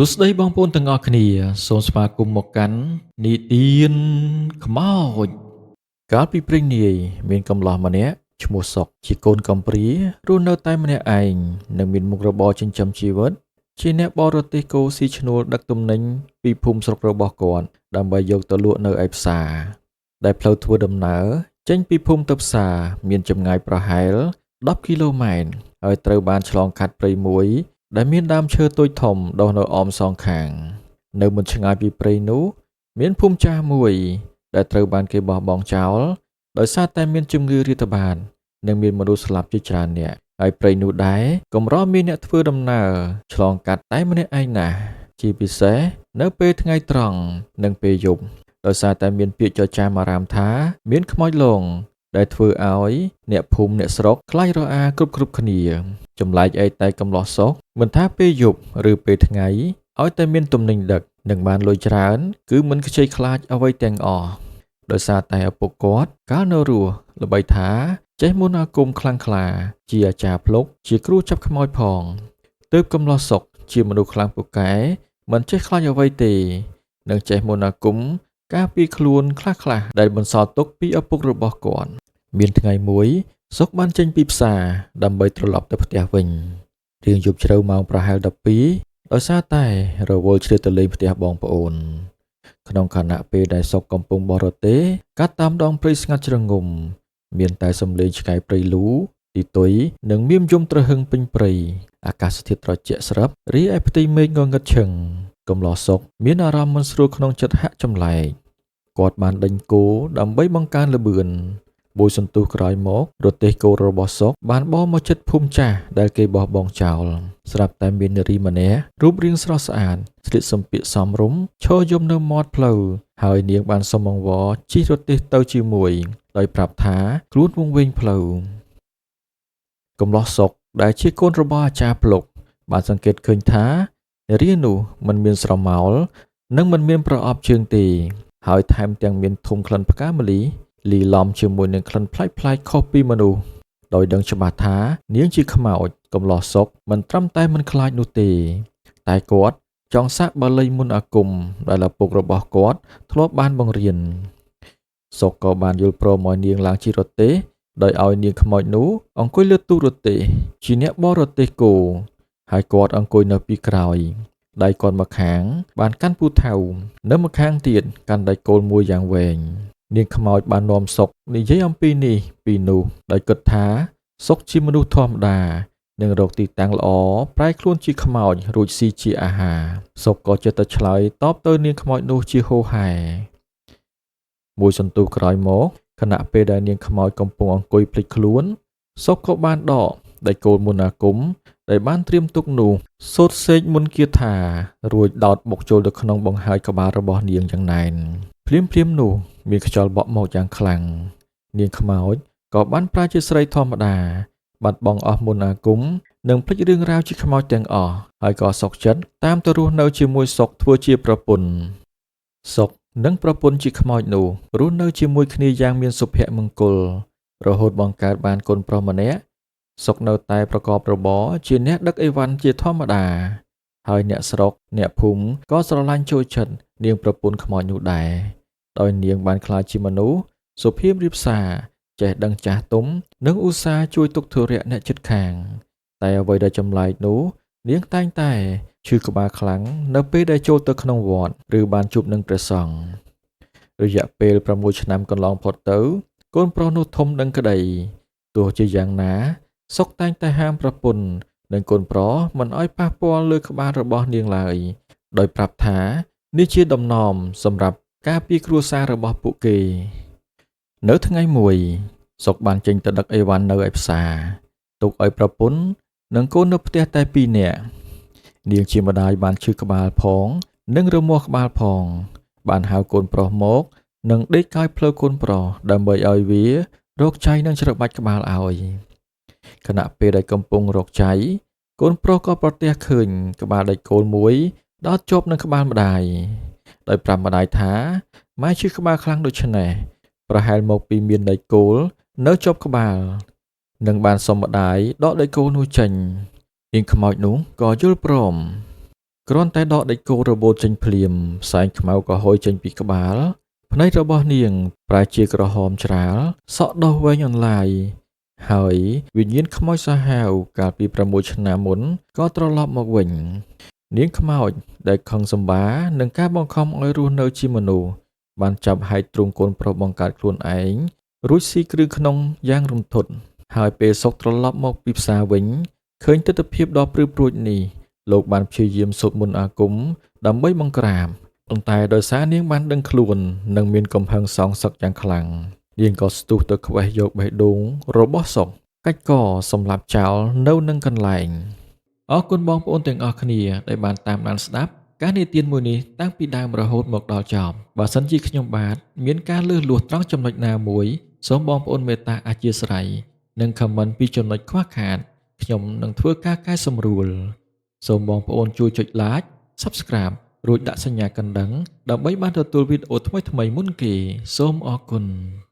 សួស្តីបងប្អូនទាំងអស់គ្នាសូមស្វាគមន៍មកកាន់និទានខ្មោចកាលពីព្រេងនាយមានកំឡោះម្នាក់ឈ្មោះសុកជាកូនកំព្រារស់នៅតែម្នាក់ឯងនិងមានមុខរបរចិញ្ចឹមជីវិតជាអ្នកបរទេសគោស៊ីឈ្នួលដឹកទំនិញពីភូមិស្រុករបស់គាត់ដើម្បីយកទៅលក់នៅឯផ្សារដែលផ្លូវធ្វើដំណើរចេញពីភូមិទៅផ្សារមានចម្ងាយប្រហែល10គីឡូម៉ែត្រហើយត្រូវបានឆ្លងកាត់ព្រៃមួយដែលមានដើមឈើតូចធំដុះនៅអមសងខាងនៅមិនឆ្ងាយពីព្រៃនោះមានភូមិចាស់មួយដែលត្រូវបានគេបោះបង់ចោលដោយសារតែមានជំងឺរាតត្បាតនិងមានមនុស្សស្លាប់ជាច្រើនអ្នកហើយព្រៃនោះដែរកម្រមានអ្នកធ្វើដំណើរឆ្លងកាត់តែម្នាក់ឯងណាស់ជាពិសេសនៅពេលថ្ងៃត្រង់និងពេលយប់ដោយសារតែមានពាក្យចចាមអារាមថាមានខ្មោចលងដែលធ្វើឲ្យអ្នកភូមិអ្នកស្រុកខ្លាចរអាគ្រប់ៗគ្នាចម្លែកឯតែកំឡោះសុកមិនថាពេលយប់ឬពេលថ្ងៃឲ្យតែមានទំនិញដឹកនិងបានលុយច្រើនគឺមិនខ្ចីខ្លាចអ្វីទាំងអស់ដោយសារតែឪពុកគាត់កាលនៅរស់ល្បីថាចេះមន្តអាគមខ្លាំងក្លាជាអាចារ្យភ្លុកជាគ្រូចាប់ខ្មោចផងទើបកំឡោះសុកជាមនុស្សខ្លាំងពូកែមិនចេះខ្លាចអ្វីទេនិងចេះមន្តអាគមការពារខ្លួនខ្លះៗដែលបន្សល់ទុកពីឪពុករបស់គាត់មានថ្ងៃមួយសុកបានចេញពីផ្សារដើម្បីត្រឡប់ទៅផ្ទះវិញរៀងយប់ជ្រៅម៉ោងប្រហែល12ដោយសារតែរវល់ឆ្លៀតទៅលេងផ្ទះបងប្អូនក្នុងខណៈពេលដែលសុកកំពុងបរទេកាត់តាមដងព្រៃស្ងាត់ជ្រងំមានតែសំឡេងឆ្កែព្រៃលូទីទុយនិងមៀមយំទ្រហឹងពេញព្រៃអាកាសធាតុត្រជាក់ស្រាប់រីឯផ្ទៃមេឃងងឹតឈឹងកំឡោះសុកមានអារម្មណ៍មិនស្រួលក្នុងចិត្តហាក់ចម្លែកគាត់បានដេញគោដើម្បីបង្កើនល្បឿនមួយសន្ទុះក្រោយមករទេះគោរបស់សុកបានបរមកជិតភូមិចាស់ដែលគេបោះបង់ចោលស្រាប់តែមាននារីម្នាក់រូបរាងស្រស់ស្អាតស្លៀកសំពាក់សមរម្យឈរយំនៅមាត់ផ្លូវហើយនាងបានសុំអង្វរជិះរទេះទៅជាមួយដោយប្រាប់ថាខ្លួនវង្វេងផ្លូវកំឡោះសុកដែលជាកូនរបស់អាចារ្យភ្លុកបានសង្កេតឃើញថានារីនោះមិនមានស្រមោលនិងមិនមានប្រអប់ជើងទេហើយថែមទាំងមានធុងក្លិនផ្កាម្លិះលីឡំជាមួយនឹងក្លិនប្លែកៗខុសពីមនុស្សដោយដឹងច្បាស់ថានាងជាខ្មោចកំឡោះសុកមិនត្រឹមតែមិនខ្លាចនោះទេតែគាត់ចង់សាកបាលីមន្តអាគមដែលឪពុករបស់គាត់ធ្លាប់បានបង្រៀនសុកក៏បានយល់ព្រមឲ្យនាងឡើងជិះរទេះដោយឲ្យនាងខ្មោចនោះអង្គុយលើទូរទេះជាអ្នកបរទេះគោហើយគាត់អង្គុយនៅពីក្រោយដៃគាត់ម្ខាងបានកាន់ពូថៅនៅម្ខាងទៀតកាន់ដៃគោលមួយយ៉ាងវែងនាងខ្មោចបាននាំសុកនិយាយអំពីនេះពីនោះដោយគិតថាសុកជាមនុស្សធម្មតានឹងរកទីតាំងល្អប្រែខ្លួនជាខ្មោចរួចស៊ីជាអាហារសុកក៏ចិត្តតែឆ្លើយតបទៅនាងខ្មោចនោះជាហូហែមួយសន្ទុះក្រោយមកខណៈពេលដែលនាងខ្មោចកំពុងអង្គុយភ្លេចខ្លួនសុកក៏បានដកដៃគោលមន្តអាគមដែលបានត្រៀមទុកនោះសូត្រសេកមន្តគាថារួចដោតបុកចូលទៅក្នុងបង្ហើយក្បាលរបស់នាងយ៉ាងណែនភ្លាមៗនោះមានខ្យល់បក់មកយ៉ាងខ្លាំងនាងខ្មោចក៏បានប្រែជាស្រីធម្មតាបាត់បង់អស់មន្តអាគមនិងភ្លេចរឿងរ៉ាវជាខ្មោចទាំងអស់ហើយក៏សុខចិត្តតាមទៅរស់នៅជាមួយសុកធ្វើជាប្រពន្ធសុកនិងប្រពន្ធជាខ្មោចនោះរស់នៅជាមួយគ្នាយ៉ាងមានសុភមង្គលរហូតបង្កើតបានកូនប្រុសម្នាក់សុកនៅតែប្រកបរបរជាអ្នកដឹកអីវ៉ាន់ជាធម្មតាហើយអ្នកស្រុកអ្នកភូមិក៏ស្រឡាញ់ចូលចិត្តនាងប្រពន្ធខ្មោចនោះដែរដោយនាងបានក្លាយជាមនុស្សសុភាពរាបសារចេះដឹងចាស់ទុំនិងឧស្សាហ៍ជួយទុកធុរៈអ្នកជិតខាងតែអ្វីដែលចម្លែកនោះនាងតែងតែឈឺក្បាលខ្លាំងនៅពេលដែលចូលទៅក្នុងវត្តឬបានជួបនឹងព្រះសង្ឃរយៈពេល6ឆ្នាំកន្លងផុតទៅកូនប្រុសនោះធំដឹងក្តីទោះជាយ៉ាងណាសុកតែងតែហាមប្រពន្ធនិងកូនប្រុសមិនឲ្យប៉ះពាល់លើក្បាលរបស់នាងឡើយដោយប្រាប់ថានេះជាដំណំសម្រាប់ការពារគ្រួសាររបស់ពួកគេនៅថ្ងៃមួយសុកបានចេញទៅដឹកអីវ៉ាន់នៅឯផ្សារទុកឲ្យប្រពន្ធនិងកូននៅផ្ទះតែ2នាក់នាងជាម្ដាយបានឈឺក្បាលផងនិងរមាស់ក្បាលផងបានហៅកូនប្រុសមកនិងដេកកាយផ្លូវកូនប្រុសដើម្បីឲ្យវារកចៃនិងច្របាច់ក្បាលឲ្យខណៈពេលដែលកំពុងរកចៃកូនប្រុសក៏ប្រទះឃើញក្បាលដែកគោលមួយដោតជាប់នឹងក្បាលម្ដាយដោយប្រាប់ម្ដាយថាម៉ែឈឺក្បាលខ្លាំងដូច្នេះប្រហែលមកពីមានដែកគោលនៅជាប់ក្បាលនិងបានសុំម្ដាយដកដែកគោលនោះចេញនាងខ្មោចនោះក៏យល់ព្រម គ្រាន់តែដកដែកគោលរបូតចេញភ្លាមផ្សែងខ្មៅក៏ហុយចេញពីក្បាលភ្នែករបស់នាងប្រែជាក្រហមច្រាលសក់ដុះវែងអន្លាយហើយវិញ្ញាណខ្មោចសាហាវកាលពី6ឆ្នាំមុនក៏ត្រឡប់មកវិញនាងខ្មោចដែលខឹងសម្បានឹងការបង្ខំឲ្យរស់នៅជាមនុស្សបានចាប់ហែកទ្រូងកូនប្រុសបង្កើតខ្លួនឯងរួចស៊ីគ្រឿងក្នុងយ៉ាងរន្ធត់ហើយពេលសុកត្រឡប់មកពីផ្សារវិញឃើញទិដ្ឋភាពដ៏ព្រឺព្រួចនេះលោកបានព្យាយាមសូត្រមន្តអាគមដើម្បីបង្ក្រាបប៉ុន្តែដោយសារនាងបានដឹងខ្លួននិងមានកំហឹងសងសឹកយ៉ាងខ្លាំងនាងក៏ស្ទុះទៅខ្វេះយកបេះដូងរបស់សុកកាច់កសម្លាប់ចោលនៅនឹងកន្លែងអរគុណបងប្អូនទាំងអស់គ្នាដែលបានតាមដានស្ដាប់ការនិទានមួយនេះតាំងពីដើមរហូតមកដល់ចប់បើសិនជាខ្ញុំបាទមានការលើសលួសត្រង់ចំណុចណាមួយសូមបងប្អូនមេត្តាអធ្យាស្រ័យនិង comment ពីចំណុចខ្វះខាតខ្ញុំនឹងធ្វើការកែសម្រួលសូមបងប្អូនជួយចុច like Subscribe រួចដាក់សញ្ញាកណ្ដឹងដើម្បីបានទទួលវីដេអូថ្មីៗមុនគេសូមអរគុណ។